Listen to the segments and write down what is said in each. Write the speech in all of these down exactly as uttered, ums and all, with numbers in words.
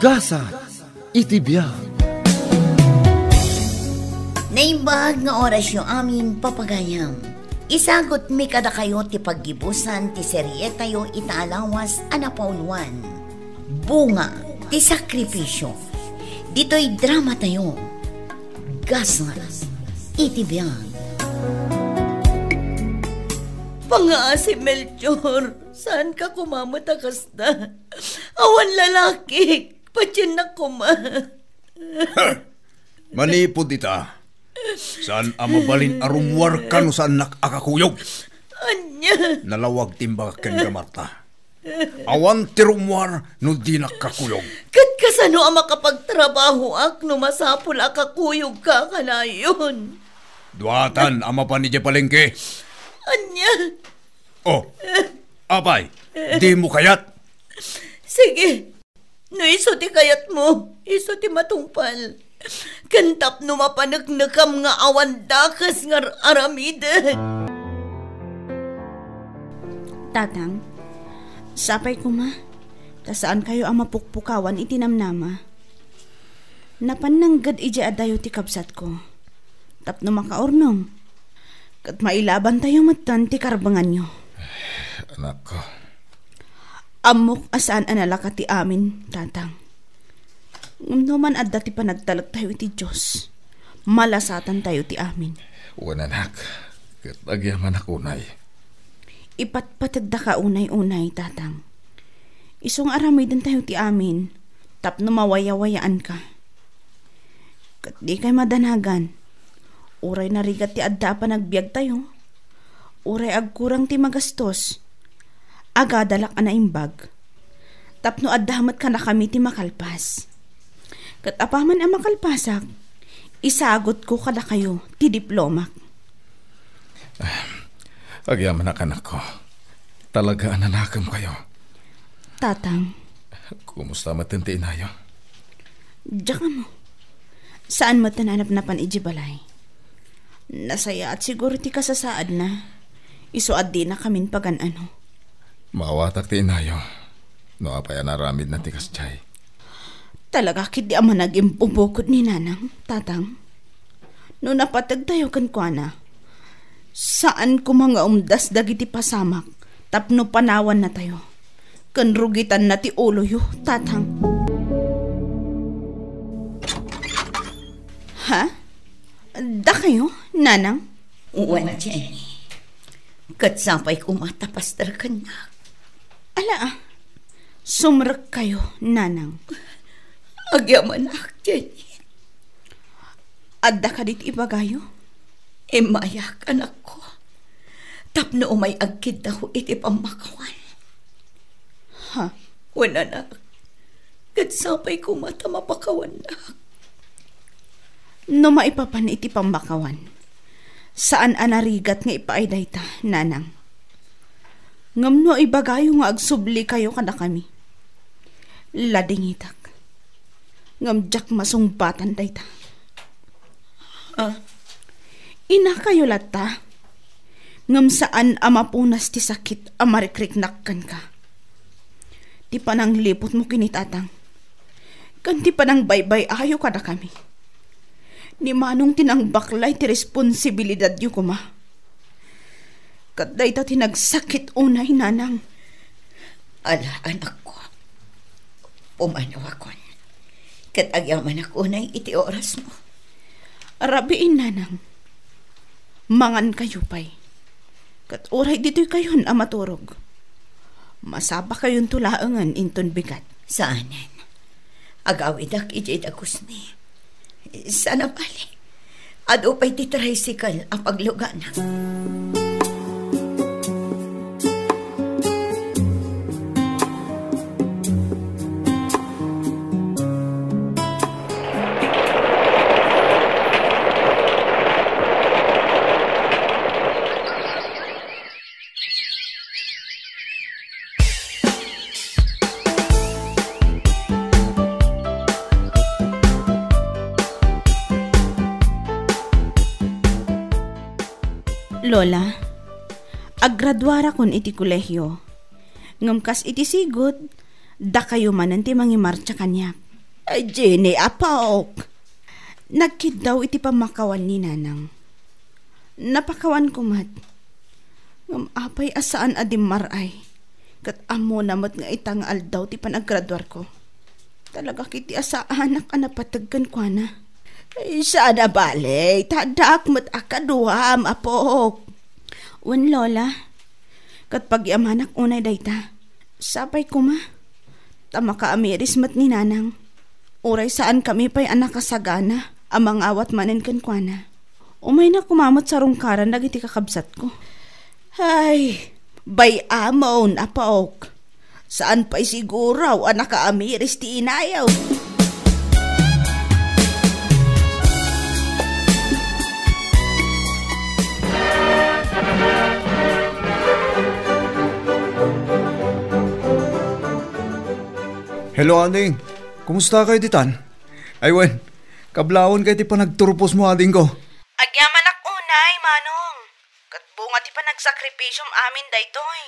Gasat iti biag. Naimbag nga orasyo amin, papagayam. Isagutmi kadakayo ti paggibusan ti serietayo ita a lawas a napauluan, Bunga ti Sakripisyo. Ditoy dramatayo, Gasat iti biag. Pangaasi, Melchor, saan ka koma met a kasta? Awan lalaki, patiennak koma. Manipud ita, saan a mabalin a rummuarka no saannak a kakuyog. Ania? Nalawag ti imbagak kenka, Marta. Awan ti rummuar no dinak kakuyog. Ket kasano a makapagtrabahoak no masapul a kakuyogka kanayon? Duatan a mapan idiay palengke. Ania? Oh, apay, dimo kayat? Sige, no isu ti kayatmo, isu ti matungpal. Ken tapno mapaneknekam nga awan dakes nga ar-aramiden. Tatang, sapay koma, ta saankayo a mapukpukawan iti namnama. Napan nangged idiay adayo ti kabsatko, tapno makaurnong, ket mailabantayo metten ti karbenganyo. Anakko. Ammok a saan a nalaka ti amin, Tatang. Ngem no man adda ti panagtalektayo iti Dios, malasatantayo ti amin. Wen, anak, ket agyamanak unay. Ipatpategdaka unay-unay, Tatang. Isu nga aramidentayo ti amin tapno mawayawayaanka. Ket dikay madanagan. Uray narigat ti adda a panagbiagtayo, uray agkurang ti magastos, agadalak a naimbag, tapno adda met kadakami ti makalpas. Ket apaman a makalpasak, isagutko kadakayo ti diplomak. Agyamanak, anakko. Talaga a nanakemkayo. Tatang. Kumusta met ti inayo? Diak ammo. Saan met a napnapan idiay balay. Nasayaat siguro ti kasasaadna. Isu a dinakamin pagan-ano. Maawatak ti inayo no apay a naaramidna ti kasdiay. Talaga ketdi a managimbubukod ni Nanang, Tatang. No napategtayo kenkuana, saan koma nga umdas dagiti pasamak tapno panawannatayo ken rugitanna ti uloyo, Tatang. Ha? Dakayo, Nanang? Wen, Jenny. Ket sapay koma ta paster kennak. Ala, ah. Sumrekkayo, Nanang. Agyamanak, Jenny. Adda kadi ti ibagayo? Immayak, anakko. Tapno umay agkiddaw iti pammakawan. Ha? Wen, anak. Ket sapay koma ta mapakawannak. No maipapan iti pammakawan, saan a narigat nga ipaay dayta, Nanang. Ngem no ibagayo nga agsublikayo kadakami, ladingitak. Ngem diak masungbatan dayta. Ah. Inakayo latta, ngem saan a mapunas ti sakit a marikriknak kenka. Ti panangliputmo ken ni Tatang, ken ti panangbaybay-ayo kadakami. Ni Manong ti nangbaklay ti responsibilidadyo koma. Ket dayta ti nagsakit unay, Nanang. Ala, anakko. Pumanawakon. Ket agyamanak unay iti orasmo. Rabiin, Nanang. Mangankayo pay. Ket uray ditoykayon a maturog, masapakayonto laengen inton bigat. Saanen. Agawidak idiay dagusmi. Saan a bali, adu pay ti tricycle a pagluganak. Lola, aggraduarakon iti kolehio. Ngem kas iti sigud, dakayo manen ti mangimartsa kaniak. Ay, Jenny, apok. Nagkiddaw iti pammakawan ni Nanang. Napakawanko met. Ngem apay a saan a dimmar-ay? Ket ammona met nga ita nga aldaw ti panaggraduarko. Talaga ketdi a saanak a napateg kenkuana. Ay, saan a bale, ta addaak met a kaduam, apok. Wen, Lola. Ket pagyamanak unay dayta. Sapay koma. Ta makaamiris met ni Nanang. Uray saankami pay a nakasagana a mangawat manen kenkuana. Umayna koma met sarungkaran dagiti kakabsatko. Ay, bay-amon, apok. Saan pay siguro a nakaamiris ti inayo? Hello, ading. Kumusta kayo ditan? Ay, wen, kablaon kayo ti panagturpos mo, ading ko. Agyamanak unay, Manong. Ket bunga ti panagsakripisyom amin daytoy.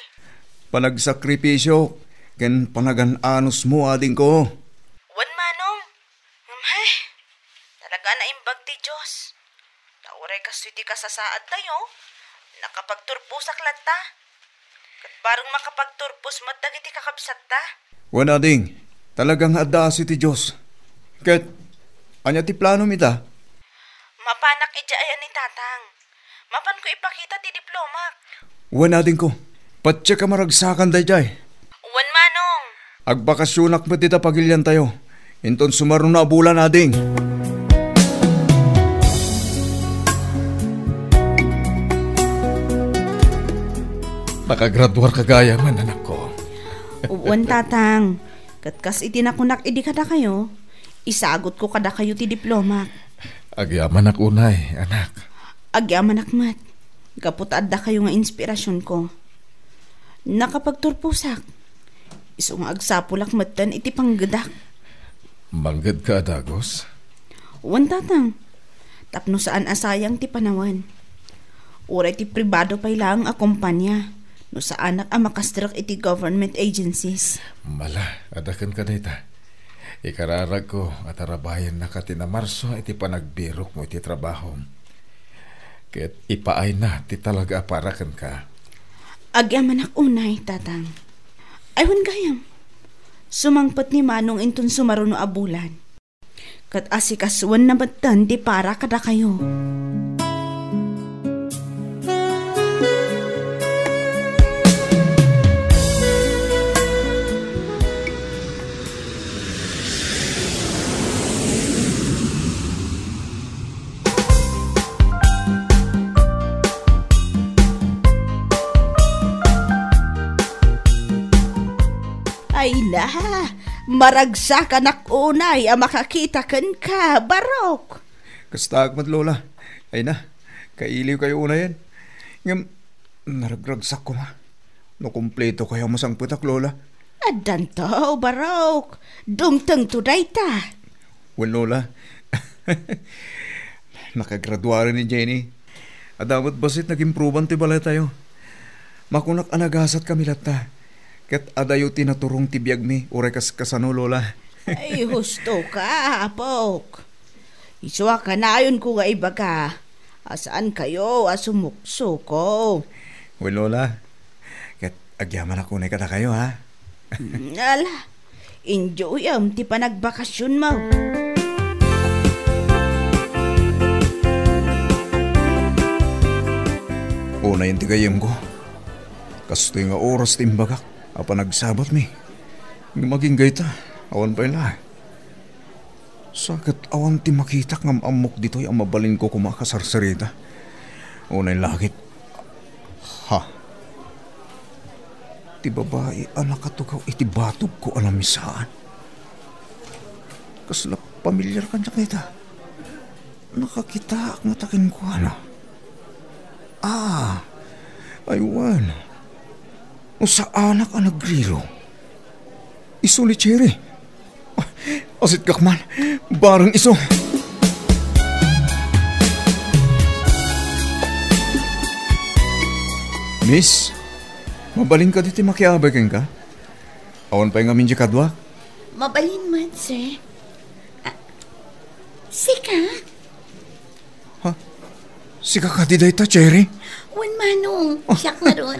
Panagsakripisyo ken panagan-anos mo, ading ko. Wen, Manong. Ngem, hay, talaga naimbag ti Dios. Ta uray kastoy ti kasasaadtayo, nakapagturposak latta. Ket bareng makapagturpos met dagiti kakabsatta. Wen, ading, talaga nga adda asi ti Dios. Ket, ania ti planom ita? Mapanak idiay ayan ni Tatang. Mapanko ipakita ti diplomak. Wen, adingko, patiek a maragsakan daydiay. Wen, Manong. Agbakasionak met dita pagiliantayo. Inton sumaruno a bulan, ading. Nakagraduar ka gayam, anakko. Wen, Tatang. Ket kas iti nakunak idi kadakayo, isagutko kadakayo ti diplomak. Agyamanak unay, anak. Agyamanak met, gapu ta addakayo nga inspirasionko. Nakapagturposak. Isu nga agsapulak metten iti panggedak. Manggedka a dagus? Wen, Tatang. Tapno saan a sayang ti panawen. Uray ti pribado pay laeng a kompania, no saanak a makastrek iti government agencies. Mala, adda kenka dayta. Ikararagko a tarabahennaka ti namarso iti panagbirokmo iti trabahom. Ket ipaayna ti talaga a para kenka. Agyamanak unay, Tatang. Ay, wen gayam. Sumangpet ni Manong inton sumaruno a bulan. Ket asikasuenna metten ti para kadakayo. Ay na, maragsakanak unay a makakita kenka, Barok. Kastaak met, Lola. Ay na, kailiw kayo unayen. Ngem, naragragsak koma. No kumpleto kayo masangpetak, Lola. Addanto, Barok. Dumtengto dayta. Wen, Lola. Nakagraduaren ni Jenny. Adda met bassit nagimproban ti balaytayo. Makunak a nagasatkami latta. Ket adayo ti naturong ti biagmi, uray kas-, kasano, Lola? Ay, husto ka, apok. Isu a kanayonko nga ibaga a saan kayo a sumuksuko. Wen, Lola. Ket agyamanak unay kadakayo, ha? Mm, ala, enjoyem ti panagbakasionmo. Unayen ti gayyemko. Kastoy nga oras ti imbagak a panagsabatmi. Ngem agingga ita, awan pay la. Sa ket awan ti makitak nga am-ammok ditoy a mabalinko koma a kasarsarita. Unay lakit. Ha? Ti babai a nakatugaw iti batogko a namisaan. Kasla pamilyar kaniak ita. Nakakitaak ngata kenkuana. Ah, ay wen. No saanak a nagrilo. Isu ni Cherry. Ah, asitkak man. Bareng isu. Miss, mabalin kadi ti makiabay kenka? Awan pay ngamin diay kaduak? Mabalin met, sir. Sika? Ha? Sika kadi dayta, Cherry? Wen, Manong. Oh. Siak ngarud.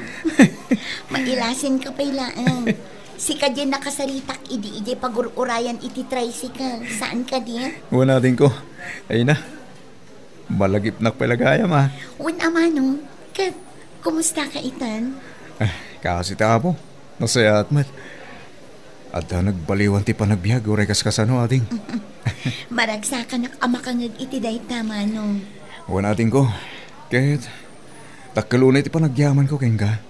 Mailasin ka pay laeng. Sika diay nakasaritak idi idiay pagur-urayan iti tricycle. Saan kadi? Wen, adingko. Ay na. Malagipnak pay la gayam, a. Wen a, Manong. Ket, kumusta ka itan? Eh, kaasi ti Apo. Nasayaat met. Adda nagbaliwan ti panagbiag, uray kaskasano, ading. Maragsakanak a makangeg iti dayta, Manong. Wen, adingko. Ket, dakkel unay ti panagyamanko kenka.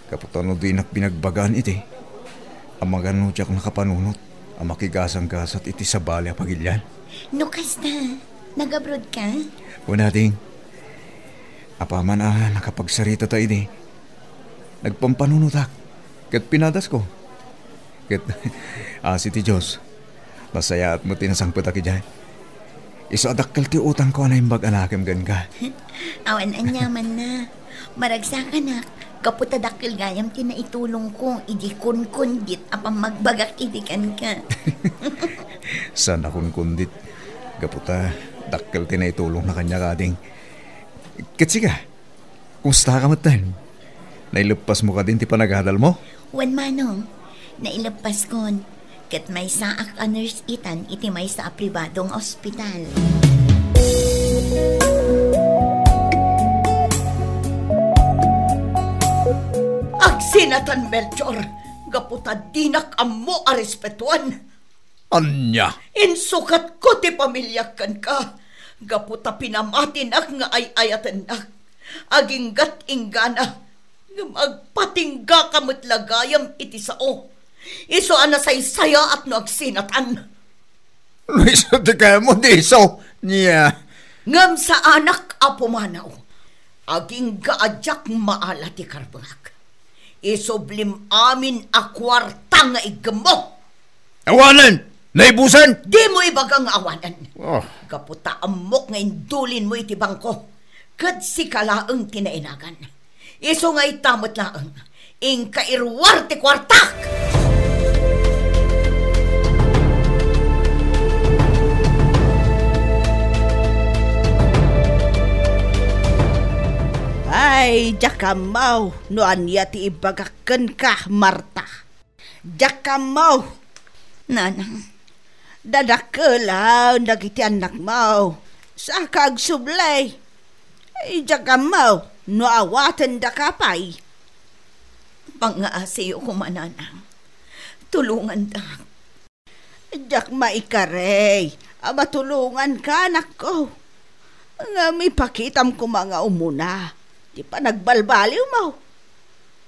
Gapu ta no dinak binagbagaan iti, amangan no diak nakapanunot a makigasanggasat iti sabali a pagilian. No kasta, nag-abroad ka? Wen, ading. Apaman a nakapagsarita ta idi, nagpampanunotak ket pinadasko. Ket, asi ti Dios, nasayaat met ti nasangpetak idiay. Isu a dakkel ti utangko a naimbag a nakem kenka. Awan aniamanna. Maragsakanak, gapu ta dakkel gayam ti naitulongko idi kunkundit a pammagbagak idi kenka. Saan a kunkundit, gapu ta dakkel ti naitulongna kaniak, ading. Ket sika, kumusta ka metten? Naileppasmo kadin ti panagadalmo? Wen, Manong. Naileppaskon. Ket maysaak a nurse itan iti maysa a pribado nga ospital. Agsinatan, Melchor, gapu ta dinak ammo a respetuan. Ania? Insukatko ti pamiliak kenka, gapu ta pinamatinak nga ay-ayatennak. Aginggat inggana, ngem agpatinggaka met la gayam iti sao. Isu a nasaysayaat no agsinatan. No isu ti kayatmo, di isu, nia? Ngem saanak a pumanaw. Agingga a diak maala ti karbengak. Isublim amin a kuarta nga iggemmo. Awanen! Naibusen! Dimo ibaga nga awanen. Oh. Gapu ta ammok nga indulinmo iti bangko. Ket sika laeng ti nainagan. Isu nga ita met laeng, inka iruar ti kuartak! Ay, diak ammo no ania ti ibagak kenka, Marta. Diak ammo. Nanang, dadakkelen dagiti annakmo. Saka agsubli. Ay, diak ammo no awatendaka pay. Pangngaasiyo koma, Nanang. Tulongandak. Diak maikari a matulonganka, anakko. Ngem ipakitam koma nga umuna ti panagbalbaliwmo.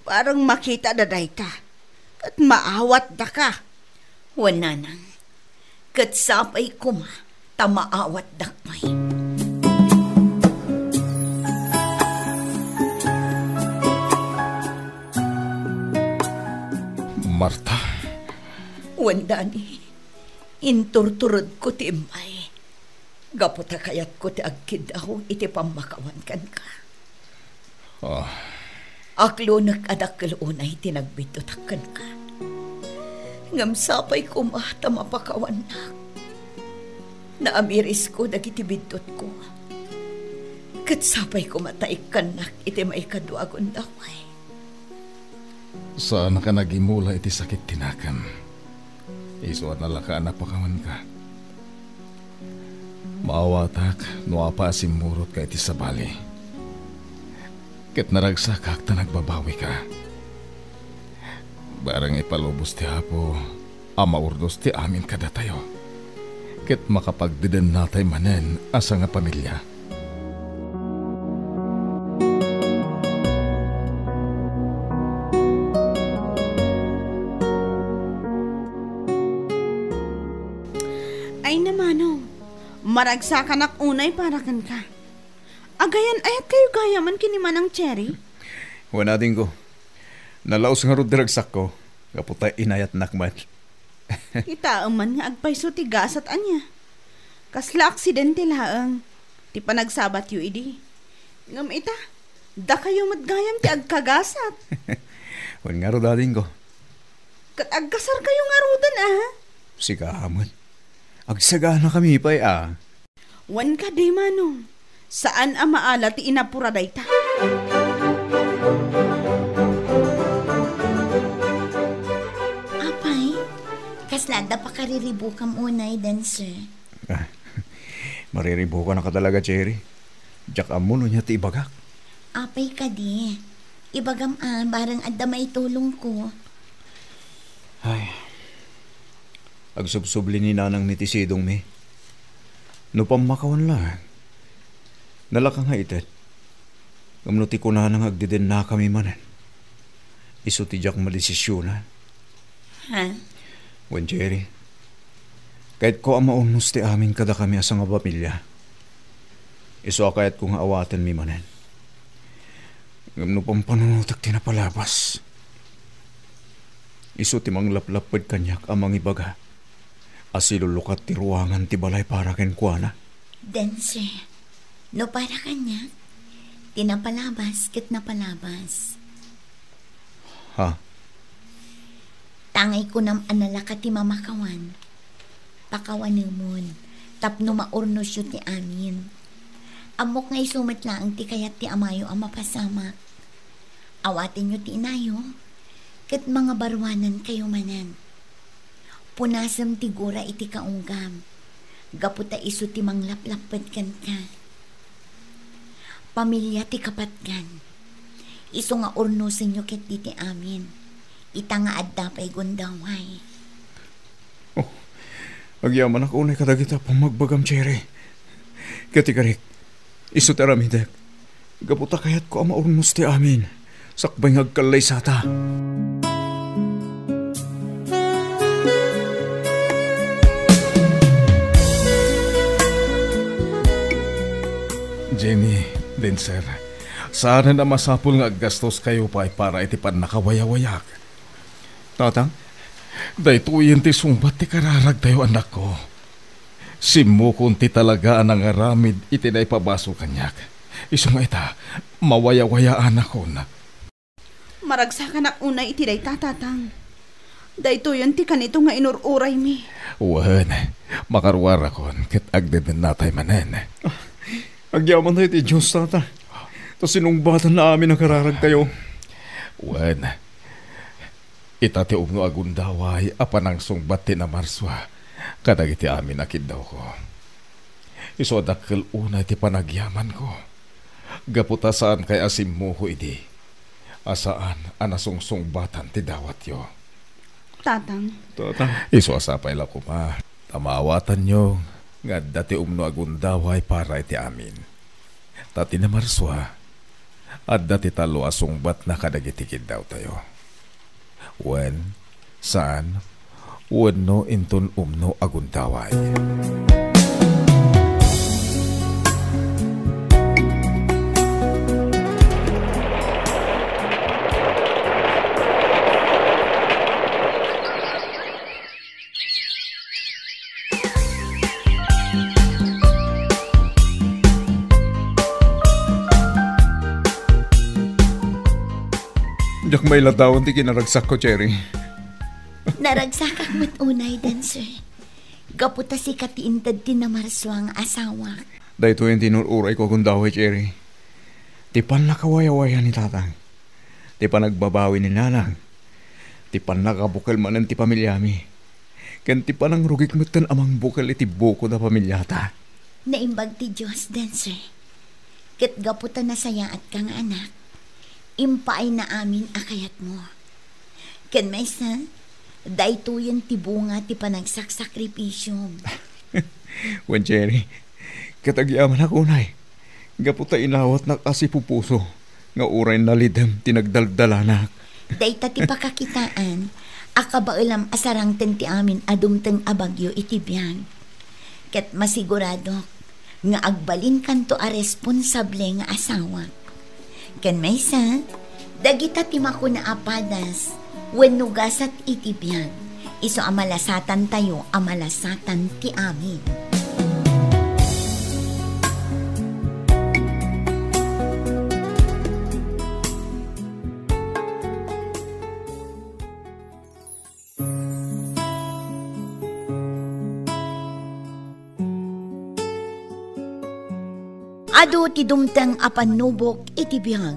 Bareng makitada dayta, ket maawatdaka. Wen, Nanang, ket sapay koma ta maawatdak pay. Marta? Wen, Dani, inturturedko ti immay. Gapu ta kayatko ti agkiddaw iti pammakawan kenka. Ah. Aklonek a dakkel unay ti nagbiddutak kenka. Ngem sapay koma ta mapakawannak. Naamirisko dagiti biddutko. Ket sapay koma ta ikkannak iti maikadua a gundaway. Saanak a nagimula iti sakit ti nakem. Isu a nalaka a napakawanka. Maawatak no apay a simmurotka iti sabali. Ket naragsakak ta nagbabawika. Bareng ipalubos ti Apo a maurnos ti amin kadatayo, ket makapagdedennatay manen a sangapamilia. Ay, Manong, maragsakanak unay para kenka. Agayan-ayatkayo gayamen ken ni Manang Cherry? Wen, adingko. Nalaus ngarud ti ragsakko, gapu ta inayatnak met. Kitaem man nga agpayso ti gasat ania. Kasla aksidente laeng ti panagsabatyo idi. Ngem ita, dakayo met gayam ti agkagasat. Wen ngarud, adingko. Ket agkasarkayo ngaruden, a? Sika met. Agsaganakami pay a. Wen kadi, Manong, saan a maala ti inapura dayta. Apay, kasla adda pakariribukam unay, Dancer? Ah, mariribukanaka talaga, Cherry. Diak ammo no ania ti ibagak. Apay kadi, ibagam a, bareng adda maitulongko. Ay, agsubsubli ni nanang mi ti sidongmi. No pammakawan laeng, nalaka nga ited. Ngem no ti kunana nga agdedennakami manen, isu ti diak madesisionan. Ha? Wen, Cherry, kayatko a maurnos ti amin kadakami a sangapamilia. Isu a kayatko nga awatenmi manen. Ngem no pampanunotek ti napalabas, isu ti manglaplapped kaniak a mangibaga a silulukat ti ruangan ti balay para kenkuana. Dancer, no para kaniak, ti napalabas ket napalabas. Ha? Tangay kunam a nalaka ti mamakawan. Pakawanemon, tapno maurnosyo ti amin. Ammok nga isu met laeng ti kayat ti amayo a mapasamak. Awatenyo ti inayo, ket mangabaruanankayo manen. Punasem ti gura iti kaunggam, gapu ta isu ti manglaplapped kenka. Pamilia ti kapatgan. Isu nga urnosenyo ketdi ti amin. Ita nga adda pay gundaway. Oh, agyamanak unay kadagita pammagbagam, Cherry. Ket ikarik, isu ti aramidek. Gapu ta kayatko a maurnos ti amin, sakbay nga agkallaysata. Jenny, Dancer, saanen a masapul nga aggastoskayo pay para iti pannakawayawayak. Tatang? Daytoyen ti sungbat ti kararagtayo, anakko. Simmukon ti talaga a nangaramid iti naipabasol kaniak. Isu nga ita, mawayawayaanakon. Maragsakanak unay iti dayta, Tatang. Daytoyen ti kanito nga inur-uraymi. Wen, makaruarakon ket agdedennatay manen. Ah, agyamantayo iti Dios, Tata. Ta sinungbatanna amin a kararagtayo. Wen, ita ti umno a gundaway a panangsungbat ti namarsua kadagiti amin a kiddawko. Isu a dakkel unay ti panagyamanko. Gapu ta saankay a simmuko idi a saan a nasungsungbatan ti dawatyo. Tatang. Tatang. Isu a sapay la koma ta maawatanyo nga adda ti umno a gundaway para iti amin. Ta ti namarsua, adda ti tallo a sungbatna kadagiti kiddawtayo. Wen, saan, wenno inton umno a gundaway. Diak mailadawan ti kinaragsakko, Cherry. Naragsakak met unay, Dancer. Gapu ta sika ti inted ti namarsua nga asawak. Daytoyen ti inur-urayko a gundaway, Cherry. Ti pannakawayawayan ni Tatang. Ti panagbabawi ni Nanang. Ti pannakabukel manen ti pamiliami. Ken ti panangrugik metten a mangbukel iti bukod a pamiliata. Naimbag ti Dios, Dancer. Ket gapu ta nasayaatka nga anak, impaayna amin a kayatmo. Ken maysa, daytoyen ti bunga ti panagsaksakripisyom. Wen, Cherry, ket agyamanak unay, gapu ta inawatnak a sipupuso nga uray nalidem ti nagdaldalanak. Dayta ti pakakitaan a kabaelam a sarangten ti amin a dumteng a bagyo iti biag. Ket masiguradok nga agbalinkanto a responsable nga asawa. Ken maysa, dagita ti makuna a padas wenno gasat iti biag, isu a malasatantayo a malasatan ti amin. Adu ti dumteng a pannubok iti biag,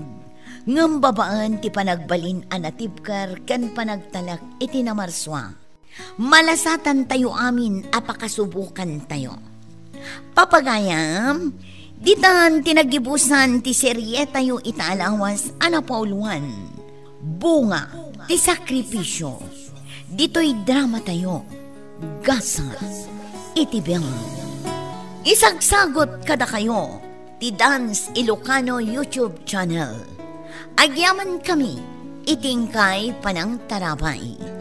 ngem babaen ti panagbalin a natibker ken panagtalek iti namarsua, malasatantayo amin a pakasubokantayo. Papagayam, ditan ti nagibusan ti serietayo ita a lawas a napauluan, Bunga ti Sakripisyo. Ditoy dramatayo, Gasat iti Biag. Isagsagot kadakayo ti Dance Ilocano YouTube channel. Agyamankami iti inkay panangtarabay.